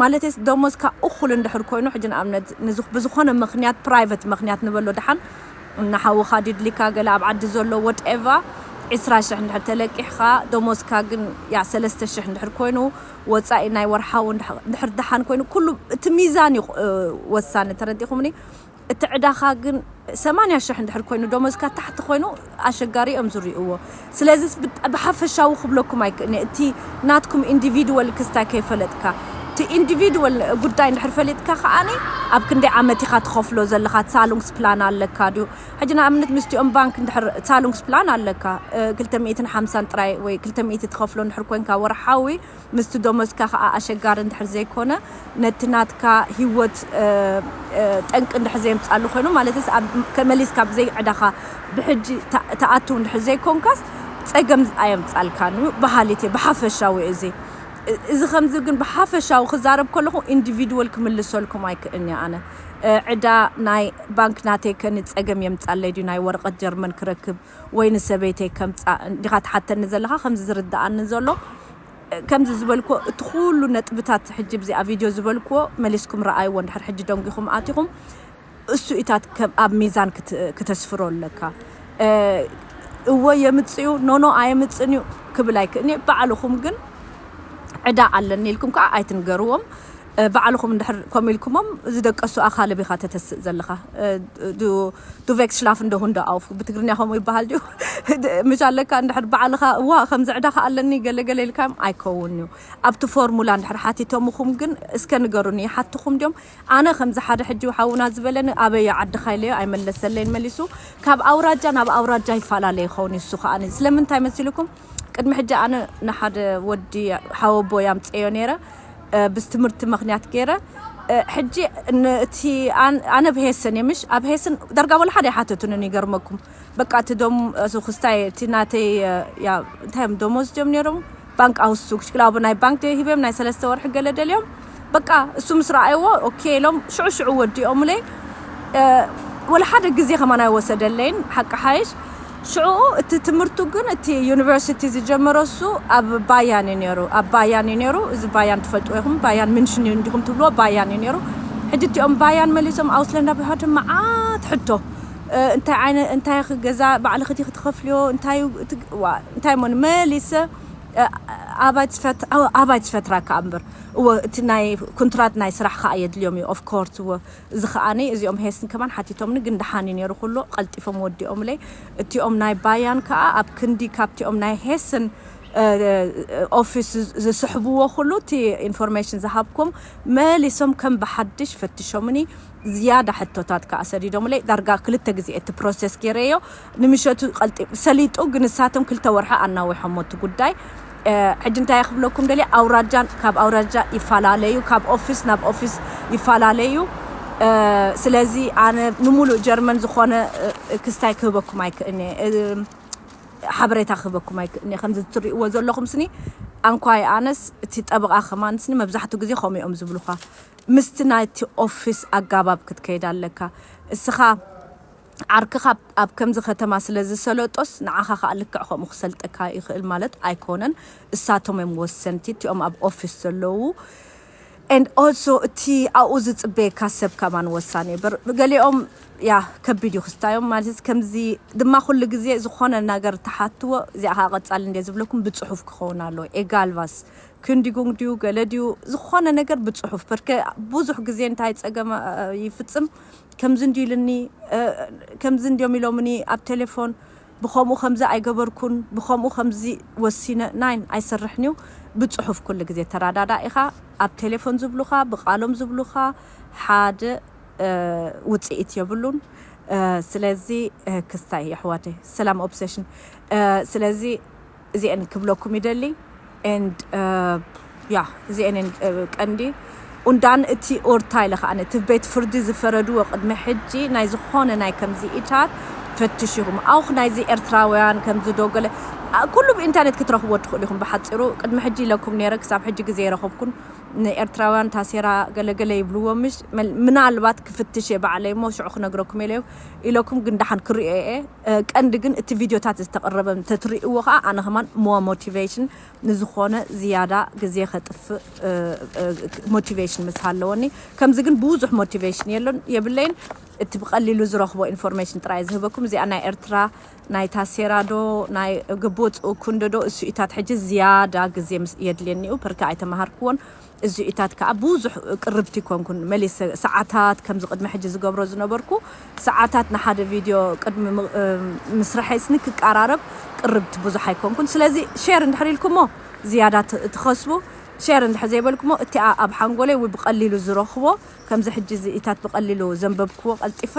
ማለተስ ደሞዝካ እኹል እንድሕር ኮይኑ ሕጂ ንኣብነት ንዝኽ- ብዝኾነ ምኽንያት ፕራይቨት ምኽንያት ንበሎ ድሓን ንሓውኻ ዲድሊካ ገለ ኣብ ዓዲ ዘሎ ወትኤቫ ዒስራ ሽሕ እንድሕር ተለቂሕካ ደሞዝካ ግን ያ ሰለስተ ሽሕ እንድሕር ኮይኑ ወፃኢ ናይ ወርሓዊ እንድሕር ድሓን ኮይኑ ኩሉ እቲ ሚዛን እዩ ወሳኒ ተረዲኹምኒ። እቲ ዕዳኻ ግን ሰማንያ ሽሕ እንድሕር ኮይኑ ደሞዝካ ታሕቲ ኮይኑ ኣሸጋሪ እዮም ዝርእይዎ። ስለዚ ብሓፈሻዊ ክብለኩም ኣይክእልኒ እቲ ናትኩም ኢንዲቪድወል ክስታይ ከይፈለጥካ እቲ ኢንዲቪድወል ጉዳይ እንድሕር ፈሊጥካ ከዓኒ ኣብ ክንደይ ዓመት ኢኻ ትኸፍሎ ዘለኻ ዛሉንግስ ፕላን ኣለካ ድዩ? ሕጂ ንኣብነት ምስቲኦም ባንክ እንድሕር ዛሉንግስ ፕላን ኣለካ ክልተ ሚእትን ሓምሳን ጥራይ ወይ ክልተ ሚእቲ ትኸፍሎ እንድሕር ኮንካ ወርሓዊ ምስቲ ደሞዝካ ከዓ ኣሸጋሪ እንድሕር ዘይኮነ ነቲ ናትካ ሂወት ጠንቂ እንድሕር ዘየምፃሉ ኮይኑ ማለትስ ከመሊስካ ብዘይ ዕዳኻ ብሕጂ ተኣትው እንድሕር ዘይኮንካስ ፀገም ኣየምፃልካን እዩ በሃሊት እየ ብሓፈሻዊ እዚ እዚ ከምዚ ግን ብሓፈሻዊ ክዛረብ ከለኹ ኢንዲቪድወል ክምልሰልኩም ኣይክእልኒ ኣነ ዕዳ ናይ ባንክ ናተይ ከኒ ፀገም የምፃለይ ድዩ ናይ ወረቀት ጀርመን ክረክብ ወይ ንሰበይተይ ከምፃ እንዲኻ ትሓተኒ ዘለኻ ከምዚ ዝርድኣኒ ዘሎ ከምዚ ዝበልክዎ እቲ ኩሉ ነጥብታት ሕጂ ብዚኣ ቪድዮ ዝበልክዎ መሊስኩም ረኣይዎ እንድሕር ሕጂ ደንጊኹም ኣቲኹም እሱ ኢታት ኣብ ሚዛን ክተስፍሮ ኣለካ እወ የምፅኡ ኖኖ ኣየምፅን እዩ ክብል ኣይክእልኒ ባዕልኹም ግን ዕዳ ኣለኒ ኢልኩም ከዓ ኣይትንገርዎም ባዕልኹም እንድሕር ከምኡ ኢልኩሞም ዝደቀሱ ኣኻልብ ኢኻ ተተስእ ዘለኻ du wächst schlafen der Hunde auf ብትግርኛ ከምኡ ይበሃል ድዩ ምሽ ኣለካ እንድሕር ባዕልኻ እዋ ከምዚ ዕዳኻ ኣለኒ ገለገለ ኢልካ ኣይከውን እዩ ኣብቲ ፎርሙላ እንድሕር ሓቲቶምኹም ግን እስከ ንገሩኒ ይሓትኹም ድዮም ኣነ ከምዚ ሓደ ሕጂ ሓውና ዝበለኒ ኣበየ ዓድኻ ኢለዮ ኣይመለሰለይን መሊሱ ካብ ኣውራጃ ናብ ኣውራጃ ይፈላለ ይኸውን ይሱ ከዓኒ ስለምንታይ መሲልኩም ቅድሚ ሕጂ ኣነ ንሓደ ወዲ ሓወቦ ያምፀዮ ነይረ ብትምህርቲ ምክንያት ገይረ ሕጂ እቲ ኣነ ብሄሰን የምሽ ኣብ ሄስን ዳርጋ ወላ ሓደ ይሓተቱንን ይገርመኩም በቃ እቲ ዶም ክስታይ እቲ ናተይ እንታይ እዮም ደሞዝ ድዮም ነይሮም ባንክ ኣውስቱግ ሽክላቡ ናይ ባንክ ደ ሂበም ናይ ሰለስተ ወርሒ ገለ ደልዮም በቃ እሱ ምስ ረኣይዎ ኦኬ ኢሎም ሽዑ ሽዑ ወዲኦምለይ ወላ ሓደ ግዜ ከማን ኣይወሰደለይን ሓቂ ሓይሽ ሽዑ እቲ ትምህርቱ ግን እቲ ዩኒቨርሲቲ ዝጀመረ እሱ ኣብ ባያን እዩ ነይሩ ኣብ ባያን እዩ ነይሩ እዚ ባያን ትፈልጥዎ ኢኹም ባያን ምንሽን እዩ እንዲኹም ትብልዎ ባያን እዩ ነይሩ ሕጂ እቲኦም ባያን መሊሶም ኣውስለንዳ ብሃደ መዓት ሕቶ እንታይ ዓይነ እንታይ ገዛ ባዕልኺ ዲኺ ትኸፍልዮ እንታይ እንታይ ሞን መሊሰ ኣባይ ትፈትራ ከኣ እምበር እወ እቲ ናይ ኩንትራት ናይ ስራሕ ከኣ የድልዮም እዩ ኦፍኮርስ እወ እዚ ከኣኒ እዚኦም ሄስን ከማን ሓቲቶምኒ ግን ደሓን እዩ ነይሩ ኩሉ ቀልጢፎም ወዲኦምለይ እቲኦም ናይ ባያን ከኣ ኣብ ክንዲ ካብቲኦም ናይ ሄስን ኦፊስ ዝስሕብዎ ኩሉ እቲ ኢንፎርሜሽን ዝሃብኩም መሊሶም ከም ብሓድሽ ፈትሾምኒ ዝያዳ ሕቶታት ከኣ ሰዲዶምለይ ዳርጋ ክልተ ግዜ እቲ ፕሮሰስ ገይረዮ ንምሸቱ ቀልጢ ሰሊጡ ግን ንሳቶም ክልተ ወርሒ ኣናዊሖሞ እቲ ጉዳይ ሕጂ እንታይ ክብለኩም ደልየ ኣውራጃን ካብ ኣውራጃ ይፈላለዩ ካብ ኦፊስ ናብ ኦፊስ ይፈላለዩ ስለዚ ኣነ ንሙሉእ ጀርመን ዝኾነ ክስታይ ክህበኩም ኣይክእልኒ ሓበሬታ ክህበኩም ኣይክእልኒ ከምዚ ትርእይዎ ዘለኹም ስኒ ኣንኳይ ኣነስ እቲ ጠበቃ ከማን ስኒ መብዛሕትኡ ግዜ ከምኡ እዮም ዝብሉኻ ምስቲ ናይቲ ኦፊስ ኣጋባብ ክትከይድ ኣለካ እስኻ ዓርክኻ ኣብ ከምዚ ከተማ ስለ ዝሰለጦስ ንዓኻ ከዓ ልክዕ ከምኡ ክሰልጠካ ይኽእል ማለት ኣይኮነን እሳቶም እዮም ወሰንቲ እቲኦም ኣብ ኦፊስ ዘለዉ And also እቲ ኣብኡ ዝፅበየካ ሰብ ከማን ወሳኒ እዩ። በር- ገሊኦም ያ ከቢድ እዩ ክስታዮም ማለት ከምዚ ድማ ኩሉ ግዜ ዝኾነ ነገር ተሓትዎ እዚኣ ከዓ ቀፃሊ እንደ ዝብለኩም ብፅሑፍ ክኸውን ኣለዎ። ኤጋልቫስ ክንዲጉንግ ድዩ ገለ ድዩ ዝኾነ ነገር ብፅሑፍ በርከ ብዙሕ ግዜ እንታይ ፀገም እ፣ ይፍፅም ከምዚ እንዲ ኢልኒ እ፣ ከምዚ እንዲዮም ኢሎምኒ ኣብ ቴሌፎን ብኸምኡ ከምዚ ኣይገበርኩን ብኸምኡ ከምዚ ወሲነ ናይን ኣይሰርሕን እዩ። ብፅሑፍ ኩሉ ግዜ ተረዳዳ ኢኻ። ኣብ ቴሌፎን ዝብሉኻ ብቃሎም ዝብሉኻ ሓደ እ፣ ውፅኢት የብሉን። እ፣ ስለዚ እ፣ ክስታይ የሕዋተይ ሰላም ኦብሴሽን እ፣ ስለዚ እዚአን ክብለኩም ይደሊ and እ፣ ያ እዚአን እየን፣ እ፣ ቀንዲ ኡንዳን እቲ ኦርታ ኢለ ከዓ እቲ ቤት ፍርዲ ዝፈረድዎ ቅድሚ ሕጂ ናይ ዝኾነ ናይ ከምዚ ኢታት ፈትሽኹም ኣውኽ ናይዚ ኤርትራውያን ከምዚ ዶ ገለ እ፣ ኩሉ ብኢንተርኔት ክትረኽብዎ ትኽእሉ ኢኹም። ብሓፂሩ ቅድሚ ሕጂ ኢለኩም ነይረ ክሳብ ሕጂ ግዜ ይረኸብኩን ንኤርትራውያን ታሴራ ገለገለ ይብልዎ ምሽ መል- ምናልባት ክፍትሽ እየ ባዕለይ እሞ ሽዑ ክነግረኩም ኢለ ኢለኩም ግን ደሓን ክርእዮ እየ። እ፣ ቀንዲ ግን እቲ ቪድዮታት ዝተቐረበ እንተትርእይዎ ከዓ ኣነ ከማን ሞዋ ሞቲቬሽን ንዝኾነ ዝያዳ ግዜ ከጥፍእ እ፣ እ፣ ሞቲቬሽን ምስ ሃለወኒ ከምዚ ግን ብዙሕ ሞቲቬሽን የሎን የብለይን። እቲ ብቐሊሉ ዝረኽቦ ኢንፎርሜሽን ጥራይ ዝህበኩም እዚኣ ናይ ኤርትራ ናይ ታሴራ ዶ ናይ ግቡእ ፅእኩንዶ ዶ እሱኢታት ሕጂ ዝያዳ ግዜ ምስ- የድልየኒኡ ፐርካ ኣይተመሃርክዎን። እዚኢታት ከዓ ብዙሕ ቅርብቲ ይኮንኩን መሊሰ ሰዓታት ከምዚ ቅድሚ ሕጂ ዝገብሮ ዝነበርኩ ሰዓታት ንሓደ ቪድዮ ቅድሚ ም- እም፣ ምስርሐይ ስኒ ክቀራረብ ቅርብቲ ብዙሕ ኣይኮንኩን። ስለዚ ሼር እንድሕር ኢልኩሞ ዝያዳ ት- ትኸስቡ። ሼር እንድሕር ዘይበልኩሞ እቲ ኣ- ኣብ ሓንጎለይ ወይ ብቐሊሉ ዝረኽቦ ከምዚ ሕጂ እዚኢታት ብቐሊሉ ዘንበብክዎ ቀልጢፈ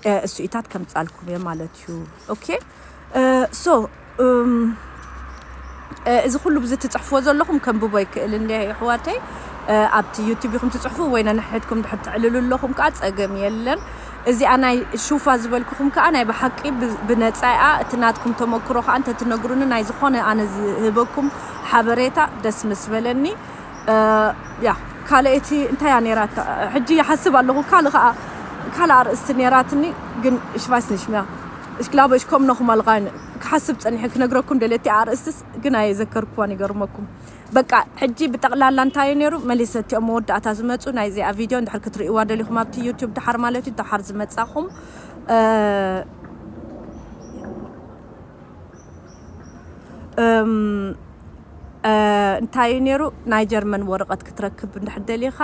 እ፣ እሱኢታት ከምጻልኩም እየ ማለት እዩ። ኦኬ እ፣ ሶ እም፣ እ፣ እዚ ኩሉ ብዚ ትጽሕፍዎ ዘለኹም ከንብቦ ይክእል እንደ ኣሕዋተይ እ፣ ኣብቲ ዩቱብ ኢኹም ትጽሕፉ ወይ ነንሕድኩም ድሕር ትዕልሉ ኣለኹም ከዓ ጸገም የለን። እዚኣ ናይ ሹፋ ዝበልኩኹም ከዓ ናይ ብሓቂ ብ- ብነጻ እያ። እቲ ናትኩም ተመክሮ ከዓ እንተትነግሩኒ ናይ ዝኾነ ኣነ ዝህበኩም ሓበሬታ ደስ ምስ በለኒ። እ፣ ያ ካልእ እቲ እንታይ እያ ነይራታ ሕጂ ይሓስብ ኣለኹ ካልእ ከዓ ካልእ ኣርእስቲ ነይራትኒ ግን ሽቫይስ ንሽምያ እሽክላበ እሽኮም ነኹም ኣልቃይን ክሓስብ ፀኒሐ ክነግረኩም ደለቲ ኣርእስትስ ግን ኣየዘከርኩዋን ይገርመኩም። በቃ ሕጂ ብጠቕላላ እንታይ እዩ ነይሩ መሊሰ እቲኦም መወዳእታ ዝመፁ ናይዚኣ ቪድዮ እንድሕር ክትርእይዋ ደሊኹም ኣብቲ ዩቱብ ድሓር ማለት እዩ ድሓር ዝመፃኹም እ፣ እም፣ እ፣ እንታይ እዩ ነይሩ ናይ ጀርመን ወረቐት ክትረክብ እንድሕር ደሊኻ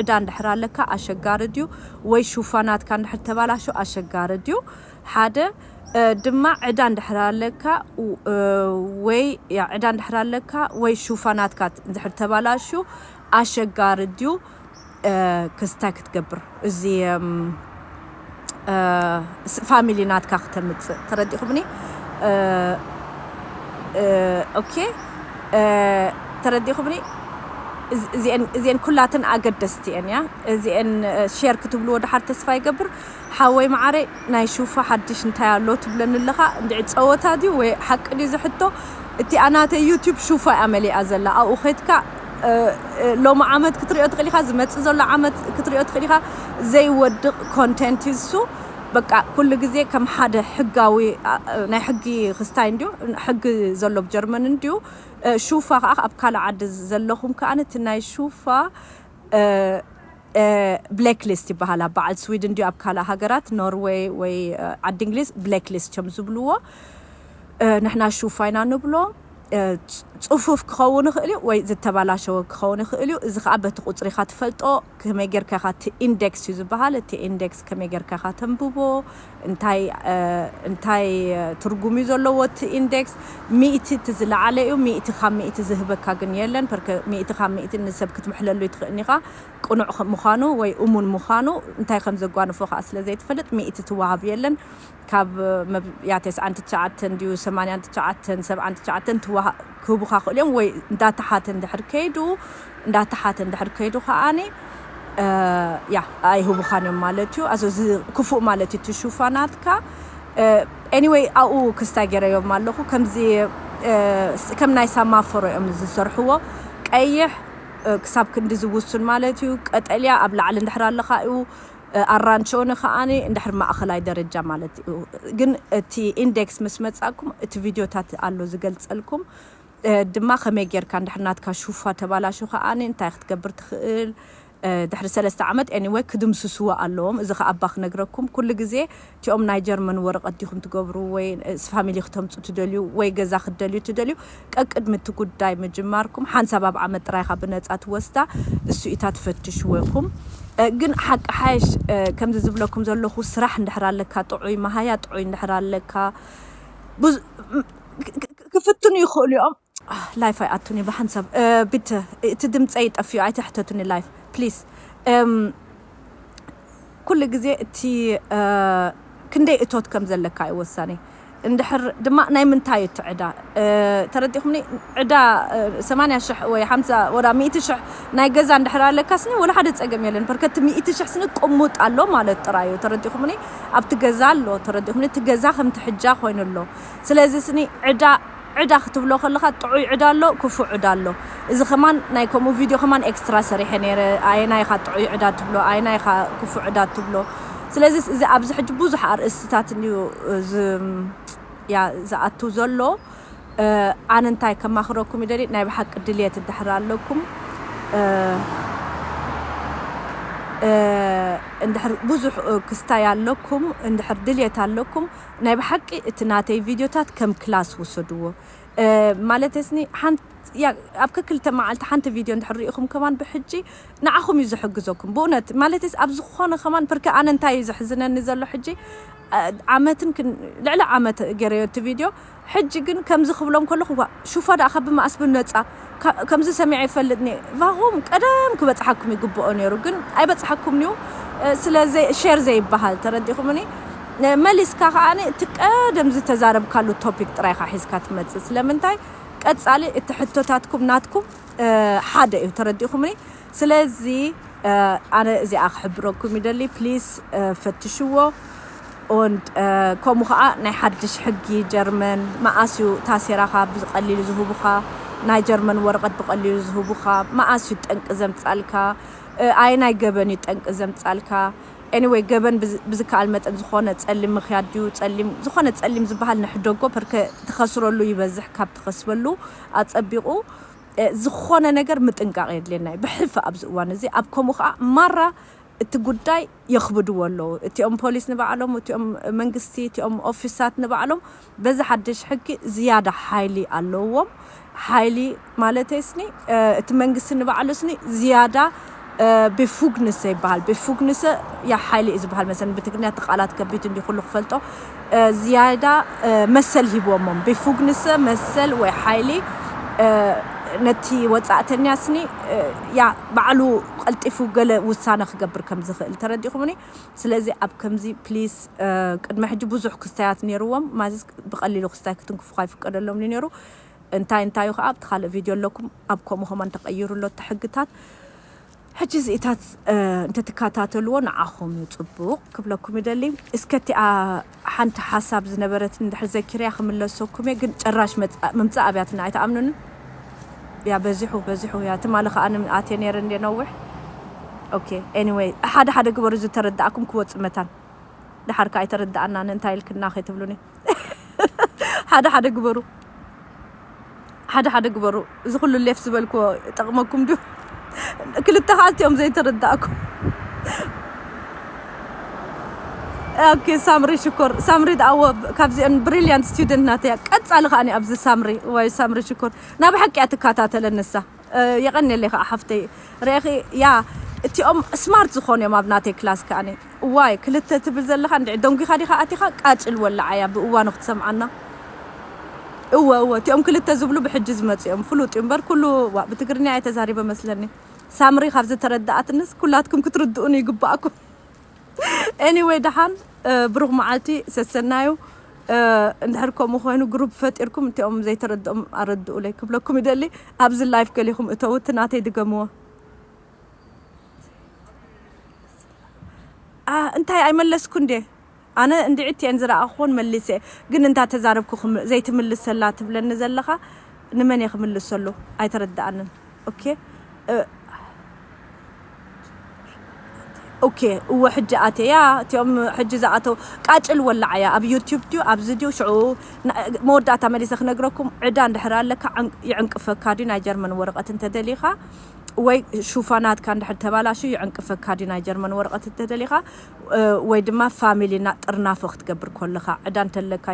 ዕዳ እንድሕር ኣለካ ኣሸጋሪ ድዩ ወይ ሹፋናትካ እንድሕር ተባላሾ ኣሸጋሪ ድዩ ሓደ እ፣ ድማ ዕዳ እንድሕር ኣለካ ው- እ፣ ወይ ያ ዕዳ እንድሕር ኣለካ ወይ ሹፋናትካ እንድሕር ተባላሹ ኣሸጋሪ ድዩ እ፣ ክስታይ ክትገብር እዚ እም፣ እ፣ ስ- ፋሚሊ ናትካ ክተምፅእ ተረዲኹምኒ እ፣ እ፣ ኦኬ እ፣ ተረዲኹምኒ እዚ- እዚአን እዚአን ኩላተን ኣገደስቲ እየን እያ እዚአን እ፣ ሼር ክትብልዎ ድሓር ተስፋ ይገብር ሓወይ መዓረይ ናይ ሹፋ ሓድሽ እንታይ ኣሎ ትብለኒ ኣለኻ እንድዒ ፀወታ ድዩ ወይ ሓቂ ድዩ ዝሕቶ እቲ ኣናተ ዩቱብ ሹፋ እያ መሊኣ ዘላ ኣብኡ ኸይድካ እ፣ እ፣ ሎሚ ዓመት ክትሪኦ ትኽእል ኢኻ ዝመፅእ ዘሎ ዓመት ክትሪኦ ትኽእል ኢኻ ዘይወድቕ ኮንቴንት እዩ እሱ በቃ ኩሉ ግዜ ከም ሓደ ሕጋዊ ኣ- ናይ ሕጊ ክስታይ እንድዩ ሕጊ ዘሎ ብ ጀርመን እንድዩ እ፣ ሹፋ ከዓ ኣብ ካልእ ዓዲ ዘለኹም ከዓ ነቲ ናይ ሹፋ እ፣ እ፣ ብላክ ሊስት ይበሃል ኣብ በዓል ስዊድን ድዩ ኣብ ካልእ ሃገራት ኖርዌይ ወይ እ፣ ዓዲ እንግሊዝ ብላክ ሊስት እዮም ዝብልዎ እ፣ ንሕና ሹፋ ኢና ንብሎ እ፣ ፅ- ፅፉፍ ክኸውን ይኽእል እዩ ወይ ዝተባላሸወ ክኸውን ይኽእል እዩ እዚ ከዓ በቲ ቁፅሪ ኢኻ ትፈልጦ ከመይ ጌርካ ኢኻ እቲ ኢንዴክስ እዩ ዝበሃል እቲ ኢንዴክስ ከመይ ጌርካ ኢኻ ተንብቦ እንታይ እ፣ እንታይ እ፣ ትርጉም እዩ ዘለዎ እቲ ኢንዴክስ ሚእቲ እቲ ዝለዓለ እዩ ሚእቲ ካብ ሚእቲ ዝህበካ ግን የለን ፐርከ ሚእቲ ካብ ሚእቲ ንሰብ ክትምሕለሉ ይትኽእልኒ ኢኻ ቅኑዕ ከም ምዃኑ ወይ እሙን ምዃኑ እንታይ ከም ዘጓንፎ ከዓ ስለ ዘይትፈልጥ ሚእቲ ትወሃብ የለን ካብ መብ- ያ ተስዓን ትሽዓተን ድዩ ሰማንያን ትሽዓተን ሰብዓን ትሽዓተን ትወሃ- ክህቡኻ ክእሉ እዮም ወይ እንዳተሓተ እንድሕር ከይዱ እንዳተሓተ እንድሕር ከይዱ ከዓኒ እ፣ ያ ኣይህቡኻን እዮም ማለት እዩ ኣዞ እዚ ክፉእ ማለት እዩ ትሹፋናትካ ኤኒወይ ኣብኡ ክስታይ ገይረዮም ኣለኹ ከምዚ እ፣ ስ- ከም ናይ ሳማፈሮ እዮም ዝሰርሕዎ ቀይሕ እ፣ ክሳብ ክንዲ ዝውሱን ማለት እዩ ቀጠልያ ኣብ ላዕሊ እንድሕር ኣለኻ እዩ ኣራንቸ ሆነ ከዓኒ እንድሕር ማእኸላይ ደረጃ ማለት እዩ ግን እቲ ኢንዴክስ ምስ መጻኩም እቲ ቪድዮታት ኣሎ ዝገልጸልኩም እ፣ ድማ ከመይ ጌርካ እንድሕር ናትካ ሹፋ ተባላሹ ከኣኒ እንታይ ክትገብር ትኽእል? እ፣ ድሕሪ ሰለስተ ዓመት anyway ክድምስስዎ ኣለዎም። እዚ ከኣ ኣባ ክነግረኩም፣ ኩሉ ግዜ እቲኦም ናይ ጀርመን ወረቐት ዲኹም ትገብሩ ወይ፣ እ፣ ፋሚሊ ክተምጹ ትደልዩ ወይ ገዛ ክትደልዩ ትደልዩ፣ ቀቅድሚ እቲ ጉዳይ ምጅማርኩም ሓንሳብ ኣብ ዓመት ጥራይ ኢኻ ብነጻ ትወስዳ፣ እሱ ኢታ ትፈትሽዎ ኢኹም። እ፣ ግን ሓቂ ሓይሽ፣ እ፣ ከምዚ ዝብለኩም ዘለኹ ስራሕ እንድሕር ኣለካ ጥዑይ፣ መሃያ ጥዑይ እንድሕር ኣለካ፣ ብዙ-፣ ም-፣ ክ-፣ ክ-፣ ክፍትኑ ይኽእሉ እዮም። ኣህ፣ ላይፍ ኣይኣቱን እዩ ብሓንሳብ። እ፣ ቢተ፣ እቲ ድምፀይ ጠፊኡ፣ ኣይትሕተቱኒ ላይፍ፣ ፕሊዝ። እም፣ ኩሉ ግዜ እቲ፣ እ፣ ክንደይ እቶት ከም ዘለካ እዩ ወሳኒ። እንድሕር ድማ ናይ ምንታይ እዩ እቲ ዕዳ? እ፣ ተረዲኹምኒ? ዕዳ፣ እ፣ ሰማንያ ሽሕ ወይ ሓምሳ ወላ ሚእቲ ሽሕ ናይ ገዛ እንድሕር ኣለካስኒ ወላ ሓደ ጸገም የለን። በርከቲ ሚእቲ ሽሕ ስኒ ቅሙጥ ኣሎ ማለት ጥራይ እዩ። ተረዲኹምኒ? ኣብቲ ገዛ ኣሎ። ተረዲኹምኒ? እቲ ገዛ ከምቲ ሕጃ ኮይኑ ኣሎ። ስለዚ ስኒ ዕዳ፣ ዕዳ ክትብሎ ከለኻ ጥዑይ ዕዳ ኣሎ፣ ክፉእ ዕዳ ኣሎ። እዚ ከማን ናይ ከምኡ ቪድዮ ከማን ኤክስትራ ሰሪሐ ነይረ። ኣየናይ ኢኻ ጥዑይ ዕዳ ትብሎ፣ ኣየናይ ኢኻ ክፉእ ዕዳ ትብሎ። ስለዚ እዚ ኣብዚ ሕጂ ብዙሕ ኣርእስትታት እንድዩ ዝ-፣ ያ ዝኣቱ ዘሎ። እ፣ ኣነ እንታይ ከማኽረኩም ይደሊ፣ ናይ ብሓቂ ድልየት እንድሕር ኣለኩም፣ እ፣ እ፣ እንድሕር ብዙሕ፣ እ፣ ክስታይ ኣለኩም፣ እንድሕር ድልየት ኣለኩም፣ ናይ ብሓቂ እቲ ናተይ ቪድዮታት ከም ክላስ ውሰድዎ። እ፣ ማለተስኒ ሓንቲ፣ ያ፣ ኣብ ከክልተ መዓልቲ ሓንቲ ቪድዮ እንድሕር ርኢኹም ከማን ብሕጂ ንዓኹም እዩ ዝሕግዘኩም። ብእውነት ማለተስ ኣብ ዝኾነ ከማን፣ ብርክ ኣነ እንታይ እዩ ዘሕዝነኒ ዘሎ ሕጂ፣ እ፣ ዓመትን ክን-፣ ልዕሊ ዓመት ገይረዮ እቲ ቪድዮ። ሕጂ ግን ከምዚ ክብሎም ከለኹ፣ ዋ፣ ሹፋ ደኣ ካብ መኣስ ብነጻ፣ ካ-፣ ከምዚ ሰሚዐ ይፈልጥኒ። ቫኹም ቀደም ክበጽሓኩም ይግብኦ ነይሩ፣ ግን ኣይበጽሓኩምን'ዩ። እ፣ ስለ ዘይ-፣ ሼር ዘይበሃል፣ ተረዲኹምኒ? እ፣ መሊስካ ከኣ እቲ ቀደም ዝተዛረብካሉ ቶፒክ ጥራይ ኢኻ ሒዝካ ትመጽእ። ስለምንታይ? ቀጻሊ እቲ ሕቶታትኩም ናትኩም፣ እ፣ ሓደ እዩ፣ ተረዲኹምኒ? ስለዚ፣ እ፣ ኣነ እዚኣ ክሕብረኩም ይደሊ፣ ፕሊስ፣ እ፣ ፈትሽዎ። Und፣ እ፣ ከምኡ ኸዓ ናይ ሓድሽ ሕጊ ጀርመን፣ መኣስ እዩ ታሴራኻ ብቐሊሉ ዝህቡኻ፣ ናይ ጀርመን ወረቐት ብቐሊሉ ዝህቡኻ፣ መኣስ እዩ ጠንቂ ዘምጻልካ፣ እ፣ ኣየናይ ገበን እዩ ጠንቂ ዘምጻልካ። Anyway፣ ገበን ብዝ-፣ ብዝከኣል መጠን ዝኾነ ጸሊም ምኽያድ ድዩ፣ ጸሊም፣ ዝኾነ ጸሊም ዝበሃል ንሕደጎ፣ ፐርከ ትኸስረሉ ይበዝሕ ካብ ትኸስበሉ ኣጸቢቑ። እ፣ ዝኾነ ነገር ምጥንቃቕ የድልየና እዩ። ብሕልፊ ኣብዚ እዋን እዚ፣ ኣብ ከምኡ ኸዓ ማራ እቲ ጉዳይ የኽብድዎ ኣለዉ። እቲኦም ፖሊስ ንባዕሎም፣ እቲኦም መንግስቲ፣ እቲኦም ኦፊሳት ንባዕሎም በዚ ሓድሽ ሕጊ ዝያዳ ሓይሊ ኣለዎም። ሓይሊ ማለተይ ስኒ፣ እ፣ እቲ መንግስቲ ንባዕሉ ስኒ ዝያዳ፣ እ፣ ቤፉግንሰ ይበሃል። ቤፉግንሰ ያ ሓይሊ እዩ ዝበሃል መሰለኒ። ብትግርኛ እቲ ቃላት ከቢድ እንዲ ኩሉ ክፈልጦ። እ፣ ዝያዳ፣ እ፣ መሰል ሂቦሞም። ቤፉግንሰ መሰል ወይ ሓይሊ፣ እ፣ ነቲ ወጻእተኛ ስኒ፣ እ፣ ያ ባዕሉ ቀልጢፉ ገለ ውሳነ ክገብር ከም ዝኽእል ተረዲኹምኒ። ስለዚ ኣብ ከምዚ ፕሊስ፣ እ፣ ቅድሚ ሕጂ ብዙሕ ክስታያት ነይርዎም፣ ማለት ብቐሊሉ ክስታይ ክትንክፉ ኣይፍቀደሎም ነይሩ። እንታይ እንታይ እዩ ከዓ ኣብቲ ካልእ ቪድዮ ኣለኩም፣ ኣብ ከምኡ ከማን ተቐይሩ ኣሎ እቲ ሕግታት። ሕጂ እዚኢታት፣ እ፣ እንተትከታተልዎ ንዓኹም እዩ ጽቡቕ ክብለኩም ይደሊ። እስከ እቲኣ ሓንቲ ሓሳብ ዝነበረትኒ እንድሕር ዘኪረያ ክምለሰኩም እየ፣ ግን ጭራሽ መጽ-፣ ምምጻእ ኣብያትና ኣይትኣምኑንን። ያ በዚሑ፣ በዚሑ ያ ትማሊ ከኣ ንም-፣ ኣትየ ነይረ እንዴ ነዊሕ። ኦኬ፣ ኤኒዌይ፣ ሓደ ሓደ ግበሩ ዝተረዳእኩም ክወጽእ መታን። ደሓር ከኣ ኣይተረዳእናን እንታይ ኢልክና ከይትብሉኒ። ሓደ ሓደ ግበሩ። ሓደ ሓደ ግበሩ። እዚ ኩሉ ሌፍ ዝበልክዎ ይጠቕመኩም ድዩ? ክልተ ከኣ እቲኦም ዘይተረዳእኩም። ኦኬ፣ ሳምሪ ሽኮር። ሳምሪ ደኣ እወ ካብዚአን ብሪልያንት ስቱደንት ናተያ። ቀጻሊ ከኣ ኣብዚ ሳምሪ፣ ወይ ሳምሪ ሽኮር። ናብ ሓቂ እያ ትከታተለን ንሳ። እ፣ የቐንየለይ ከኣ ሓፍተይ። ርኢኺ፣ ያ፣ እቲኦም ስማርት ዝኾኑ እዮም ኣብ ናተይ ክላስ ከኣኒ። ዋይ፣ ክልተ ትብል ዘለኻ እንድዒ ደንጒኻ ዲኻ ኣቲኻ? ቃጭል ወላዓያ ብእዋኑ ክትሰምዓና። እወ፣ እወ፣ እቲኦም ክልተ ዝብሉ ብሕጂ ዝመጹ እዮም። ፍሉጥ እዩ እምበር ኩሉ፣ ዋ፣ ብትግርኛ እየ ተዛሪበ መስለኒ። ሳምሪ ካብ ዝተረዳኣትንስ ኩላትኩም ክትርድኡኒ ይግባኣኩም። ኤኒወይ፣ ደሓን፣ እ፣ ብሩኽ መዓልቲ፣ ሰሰናዩ። እ፣ እንድሕር ከምኡ ኮይኑ ግሩፕ ፈጢርኩም እቲኦም ዘይተረድኦም ኣረድኡለይ ክብለኩም ይደሊ። ኣብዚ ላይፍ ገሊኹም እተዉ፣ እቲ ናተይ ድገምዎ። ኣ፣ እንታይ ኣይመለስኩ እንዴ? ኣነ እንድዒት እየን ዝረኣኹን መሊሰ። ግን እንዳ ተዛረብኩ ክም-፣ ዘይትምልሰላ ትብለኒ ዘለኻ፣ ንመን እየ ክምልሰሉ? ኣይተረድኣንን። ኦኬ። እ፣ ኦኬ፣ እወ፣ ሕጂ ኣተያ። እቲኦም ሕጂ ዝኣተው ቃጭል ወላዓያ ኣብ ዩቲዩብ ድዩ ኣብዚ ድዩ ሽዑ፣ መወዳእታ መሊሰ ክነግረኩም። ዕዳ እንድሕር ኣለካ ይዕንቅፈካ ድዩ ናይ ጀርመን ወረቐት እንተደሊኻ፣ ወይ ሹፋናትካ እንድሕር ተባላሹ ይዕንቅፈካ ድዩ ናይ ጀርመን ወረቐት እንተደሊኻ፣ ወይ ድማ ፋሚሊና ጥርናፎ ክትገብር ኮለኻ ዕዳ እንተለካ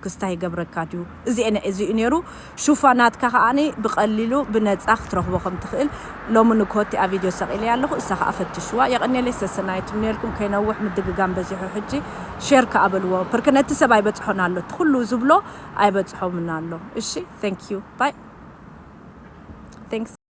ክስታ ይገብረካ ድዩ? እዚ እዚ እዩ ነይሩ። ሹፋናትካ ከዓኒ ብቐሊሉ ብነጻ ክትረኽቦ ከም ትኽእል ሎሚ ንኮቲ ኣብ ቪድዮ ሰቒለ ኣለኹ። እሳ ከዓ ፈትሽዋ። የቐኔለይ ሰሰናይት ምንልኩም ከይነውሕ ምድግጋም በዚሑ ሕጂ ሼር ከኣበልዎ ፕርክ ነቲ ሰብ ኣይበጽሖን ኣሎ እቲ ኩሉ ዝብሎ ኣይበጽሖምን ኣሎ። እሺ፣ thank you bye thanks